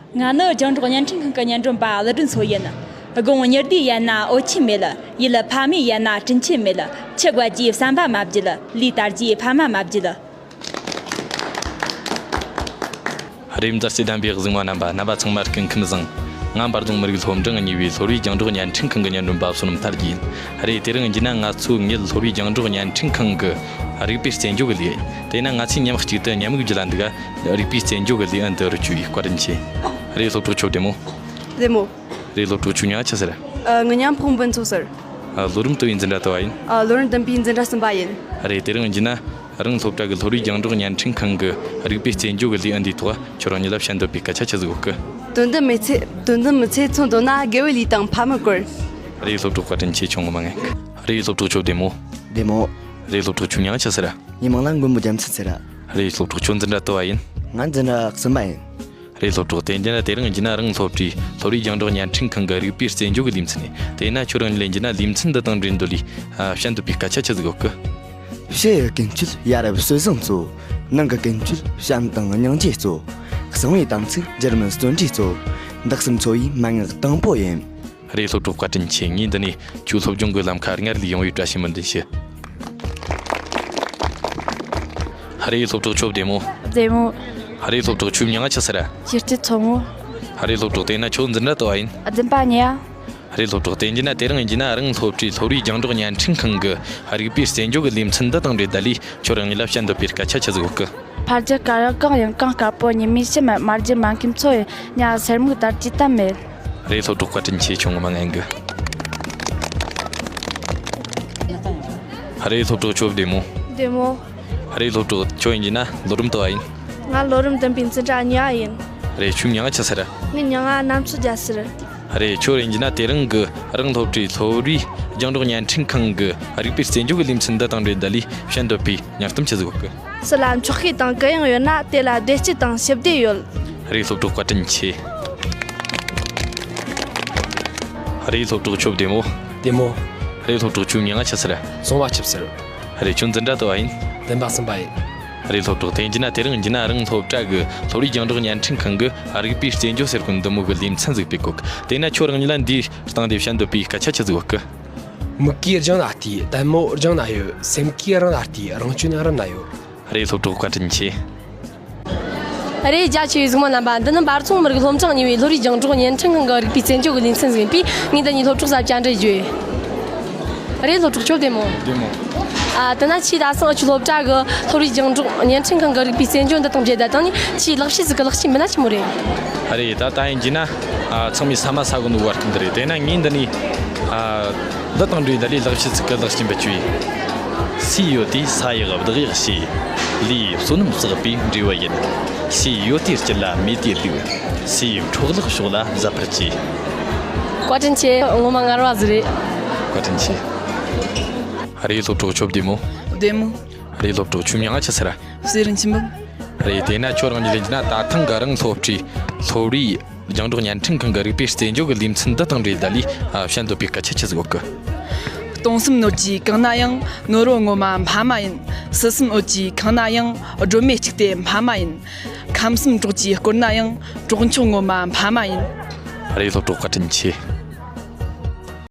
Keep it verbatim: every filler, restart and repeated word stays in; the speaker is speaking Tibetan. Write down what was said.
ང་ནི་རྒྱང་སྒྲོག་བརྙན་འཕྲིན་ཁང་གི་བརྙན་སྒྲོན་པ་ཀླུ་སྒྲོན་མཚོ་ཡིན། དགུང་ཉི་ཟླའི་ཡན་ན་འོད་ཆེན་མེད། ཡིད་ཕ་མའི་ཡན་ན་དྲིན་ཆེན་མེད། ཆུ་བརྒལ་རྒྱུའི་བསམ་པ་མ་བརྗེད། ལུས་དར་རྒྱུའི་ཕ་མ་མ་བརྗེད། རེས་མཛའ་བརྩེ་ལྡན་པའི་གཟིགས་མོ་རྣམ་པ། རྣམ་པ་ཚང་མར་སྐུ་ཁམས་བཟང་། ང་འབའ་རྫོང་མི་རིགས་སློབ་འབྲིང་གཉིས་པའི་སློབ་རའི་རྒྱང་སྒྲོག་བརྙན་འཕྲིན་ཁང་གི་བརྙན་སྒྲོན་པ་བསོད་ནམས་ཐར་རྒྱས་ཡིན། རེད། དེ་རིང་ཡིན་རྒྱུ་ན་ང་ཚོ་ངེད་སློབ་རའི་རྒྱང་སྒྲོག་བརྙན་འཕྲིན་ཁང་གི་རིག་པའི་རྩེད་འཇོ་གི་ལས། དེས་ན་ང་ཚོས་མཉམ་གཅིག་ཏུ་མཉམ་འགུལ་བརྒྱུད་ལ་འདུག་ག་རིག་པའི་རྩེད་འཇོ་གི་ལས་ཨན་དུ་རུ་བཅུག་ཡིས། བཀའ་དྲིན་ཆེ། རེད། སློབ་གྲོགས་ཁྱོད་བདེ་མོ། བདེ་མོ། རེད། སློབ་གྲོགས་ཁྱོད་མྱིང་ང་ཆི་ཟེར། ཨ། ངའི་མྱིང་ཕུན་པོ་མཚོ་ཟེར། ཨ། ལོ་རིམ་དུ་བའི་འཛིན་གྲྭ་དུ་བ་ཡིན། ཨ། ལོ་རིམ་བདུན་པའི་འཛིན་གྲྭ་གསུམ་པ་ཡིན། རེད། དེ་རིང་ཡིན་རྒྱུ་ན་རང་སློབ་གྲྭ་གི་སློབ་རའི་རྒྱང་སྒྲོག་བརྙན་འཕྲིན་ཁང་གི་རིག་པའི་རྩེད་འཇོ་གི་ལས་ཨན་དེའི་ཐོག་ཁྱོད་རང་ཉིད་ལ་བཤད་འདོད་པའི་སྐད་ཆ་ཆི་ཟིག་ཡོད་གི། དོན་དུ་མི་ཚེ། དོན་དུ་མི་ཚེ་མཚོན་འདོད་ན། དགེ་བའི་ལས་དང་ཕ་མའི་སྐོར། རེད། སློབ་གྲོགས་བཀའ་དྲིན་ཆེ། ཁྱོད་ངོ་མ་ངན་གི། རེད། སློབ་གྲོགས་ཁྱོད་བདེ་མོ། བདེ་མོ། རེད། སློབ་གྲོགས་ཁྱོད་མྱིང་ང་ཆི་ཟེར། ངའི་མིང་ལ་མགོན་པོ་རྒྱལ་མཚན་ཟེར། རེད། སློབ་གྲོགས་ཁྱོད་འཛིན་གྲྭ་དུ་བ་ཡིན། ང་འཛིན་གྲྭ་གསུམ་པ་ཡིན། རེད། སློབ་གྲོགས་དེ་འདྲ་ན་དེ་རིང་ཡིན་རྒྱུ་ན་རང་སློབ་གྲྭའི་སློབ་རའི་རྒྱང་སྒྲོག་བརྙན་འཕྲིན་ཁང་གི་རིག་པའི་རྩེད་འཇོ་གི་ལེ་ཚན་ནས། དེས་ན་ཁྱོད་རང་ཉིད་ལ་ཡིན་རྒྱུ་ན་ལེ་ཚན་འདི་དང་འབྲེལ་འདོད་ལས་ཨ་བཤད་འདོད་པའི་སྐད་ཆ་ཆི་ཟིག་ཡོད་གི། བྱ་ཡི་ཀུན་སྤྱོད་ཡ་རབས་སྲོལ་བཟང་གཙོ། ནང་གི་ཀུན་སྤྱོད་བྱམས་དང་སྙིང་རྗེ་གཙོ། གསང་བའི་དམ་ཚིག་འཇར་མན་བརྩོན་འགྲུས་གཙོ། འདི་གསུམ་འཚོ་བའི་མན་ངག་དང་པོ་ཡིན། རེད། སློབ་གྲོགས་བཀའ་དྲིན་ཆེ། ངས་འདི་ནས་ཁྱོད་སློབ་སྦྱོང་གི་ལམ་ཁ་སྔར་ལས་ཡོང་བའི་བཀྲ་ཤིས་སྨོན་འདུན་ཞུ། རེད། སློབ་གྲོགས་ཁྱོད་བདེ་མོ། བདེ་མོ། རེད། སློབ་གྲོགས་ཁྱོད་མྱིང་ང་ཆི་ཟེར། ཞི་བདེ་མཚོ་མོ། རེད། སློབ་གྲོགས་དེ་ན་ཁྱོད་འཛིན་གྲྭ་དུ་བ་ཡིན། བདུན་པ་གཉིས། རེད། སློབ་གྲོགས་དེ་ཡིན་རྒྱུ་ན་དེ་རིང་ཡིན་རྒྱུ་ན་རང་སློབ་གྲྭའི་སློབ་རའི་རྒྱང་སྒྲོག་བརྙན་འཕྲིན་ཁང་གི་རིག་པའི་རྩེད་འཇོ་གི་ལེ་ཚན་འདི་དང་འབྲེལ་ད་ལས་ཁྱོད་རང་ཉིད་ལ་བཤད་འདོད་པའི་སྐད་ཆ་ཆི་ཟིག་ཡོད་གི། ཕ་རྒྱུད་དཀར་ཡག་གང་ཡིན་གང་དཀར་པོ། ཉི་མའི་ཕྱི་མ་མ་རྒྱུད་མ་མཁན་མཚོ་ཡིན། ཉ་སེར་མིག་དར་གྱི་གཏམ་མེད། རེད། སློབ་གྲོགས་བཀའ་དྲིན་ཆེ། ཁྱོད་ངོ་མ་ངན་གི། རེད། སློབ་གྲོགས་ཁྱོད་བདེ་མོ། བདེ་མོ། རེད། སློབ་གྲོགས་ཁྱོད་ཡིན་རྒྱུ་ན་ལོ་རིམ་དུ་བ་ཡིན། ང་ལོ་རིམ་བདུན་པའི་འཛིན་གྲྭ་གཉིས་པ་ཡིན། རེད། ཁྱོད་མྱིང་ང་ཆི་ཟེར། ངའི་མྱིང་ང་གནམ་མཚོ་རྒྱལ་ཟེར། རེད། ཁྱོད་ཡིན་རྒྱུ་ན་དེ་རིང་གི་རང་སློབ་གྲྭའི་སློབ་རའི་རྒྱང་སྒྲོག་བརྙན་འཕྲིན་ཁང་གི་རིག་པའི་རྩེད་འཇོ་གི་ལེ་ཚན་འདི་དང་འབྲེལ་ད་ལས་བཤད་འདོད་པའི་སྙིང་གཏམ་ཆི་ཟིག་ཡོད་གི། སུ་ལ་མཆོག་ཤེས་དང་གུ་ཡངས་ཡོད་ན། དེ་ལ་བདེ་སྐྱིད་དང་ཞི་བདེ་ཡོད། རེད། སློབ་གྲོགས་བཀའ་དྲིན་ཆེ། རེད། སློབ་གྲོགས་ཁྱོད་བདེ་མོ། བདེ་མོ། རེད། སློབ་གྲོགས་ཁྱོད་མྱིང་ང་ཆི་ཟེར། སྲུང་བ་ཆིབས་ཟེར། རེད། ཁྱོད་འཛིན་གྲྭ་དུ་བ་ཡིན། བདུན་པ་གསུམ་པ་ཡིན། རེད། སློབ་གྲོགས་དེ་ཡིན་རྒྱུ་ན་དེ་རིང་ཡིན་རྒྱུ་ན་རང་སློབ་གྲྭ་གི་སློབ་རའི་རྒྱང་སྒྲོག་བརྙན་འཕྲིན་ཁང་གི་རིག་པའི་རྩེད་འཇོ་ཟེར་གོ་འདི་མོ་གི་ལེ་ཚན་ཟིག་སྤེལ་གོ་གི། དེས་ན་ཁྱོད་རང་ཉིད་ལ་འདིའི་སྟེང་དེ་བཤད་འདོད་པའི་སྐད་ཆ་ཆི་ཟིག་ཡོད་གི། མིག་གིས་རྒྱང་ན་བལྟས། ལྟད་མོ་རྒྱང་ན་ཡོད། སེམས་ཀྱིས་རང་ལ་བལྟས། རང་སྐྱོན་རང་ལ་ཡོད། རེད། སློབ་གྲོགས་བཀའ་དྲིན་ཆེ། རེད། རྒྱ་ཆེ་བའི་གཟིགས་མོ་རྣམ་པ། འདི་ནི་འབའ་རྫོང་མི་རིགས་སློབ་འབྲིང་གཉིས་པའི་སློབ་རའི་རྒྱང་སྒྲོག་བརྙན་འཕྲིན་ཁང་གི་རིག་པའི་རྩེད་འཇོ་གི་ལེ་ཚན་ཟིག་ཡིན་པས། ངས་འདི་ཉིད་སློབ་གྲོགས་ས་བཅར་འདྲི་རྒྱུ་ཡིན། རེད། སློབ་གྲོགས་ཁྱོད་བདེ་མོ། བདེ་མོ། ཨ། དེ་ན་ཁྱེད་ད་སང་ཨ་ཆུ་སློབ་གྲྭ་གི་སློབ་རའི་རྒྱང་སྒྲོག་བརྙན་འཕྲིན་ཁང་གི་རིག་པའི་རྩེད་འཇོ་འདི་དང་འབྲེལ་ད་དང་ནི་ཁྱེད་ལག་ཤེས་ཟིག་གི་ལག་རྩལ་མི་སྣ་ཆི་མོ་རེད། རེད། ད་ད་ཡིན་རྒྱུ་ན། ཨ། ཚང་མས་ས་མ་ཟ་གོ་ནོ་བར་སྟོན་འདི་རེད། དེས་ན་ངས་འདི་ནས། ཨ། འདི་དང་འབྲེལ་ད་ལས་ལག་ཤེས་ཚིག་གི་ལག་རྩལ་འབད་བཅུག་ཡིན། སུས་ཡོད་དེ་ས་ཡག་བདག་ཡག་བྱས། ལུས་བསོད་ནམས་བསགས་པའི་འབྲས་བུ་ཡིན། སུས་ཡོད་དེ་སྐྱིད་ལ་མེད་དེ་སྡུག། སུས་འཕྲོག་བརླག་ཕྱོགས་ལ་ཟད་པར་བྱས། བཀའ་དྲིན་ཆེ། ངོ་མ་ངར་བ་ཟིག་རེད། བཀའ་དྲིན་ཆེ། རེད། སློབ་གྲོགས་ཁྱོད་བདེ་མོ། བདེ་མོ། རེད། སློབ་གྲོགས་ཁྱོད་མྱིང་ང་ཆི་ཟེར། སེ་རིན་ཆེན་པོ། རེད། དེས་ན་ཁྱོད་རང་ཉིད་ལ་ཡིན་རྒྱུ་ན་ད་ཐེངས་གི་རང་སློབ་གྲྭའི་སློབ་རའི་རྒྱང་སྒྲོག་བརྙན་འཕྲིན་ཁང་གི་རིག་པའི་རྩེད་འཇོ་གི་ལེ་ཚན་འདི་དང་འབྲེལ་ད་ལས། ཨ། བཤད་འདོད་པའི་སྐད་ཆ་ཆི་ཟིག་ཡོད་གི། སྟོང་གསུམ་ནོར་གྱིས་གང་ན་ཡང་། ནོར་བུ་ངོ་མ་འཕགས་མ་ཡིན། སྲིད་གསུམ་འོད་ཀྱིས་གང་ན་ཡང་། སྒྲོན་མེ་གཅིག་སྟེ་འཕགས་མ་ཡིན། ཁམས་གསུམ་གྲོགས་ཀྱིས་བསྐོར་ན་ཡང་། གྲོགས་མཆོག་ངོ་མ་འཕགས་མ་ཡིན། རེད། སློབ་གྲོགས་བཀའ་དྲིན་ཆེ།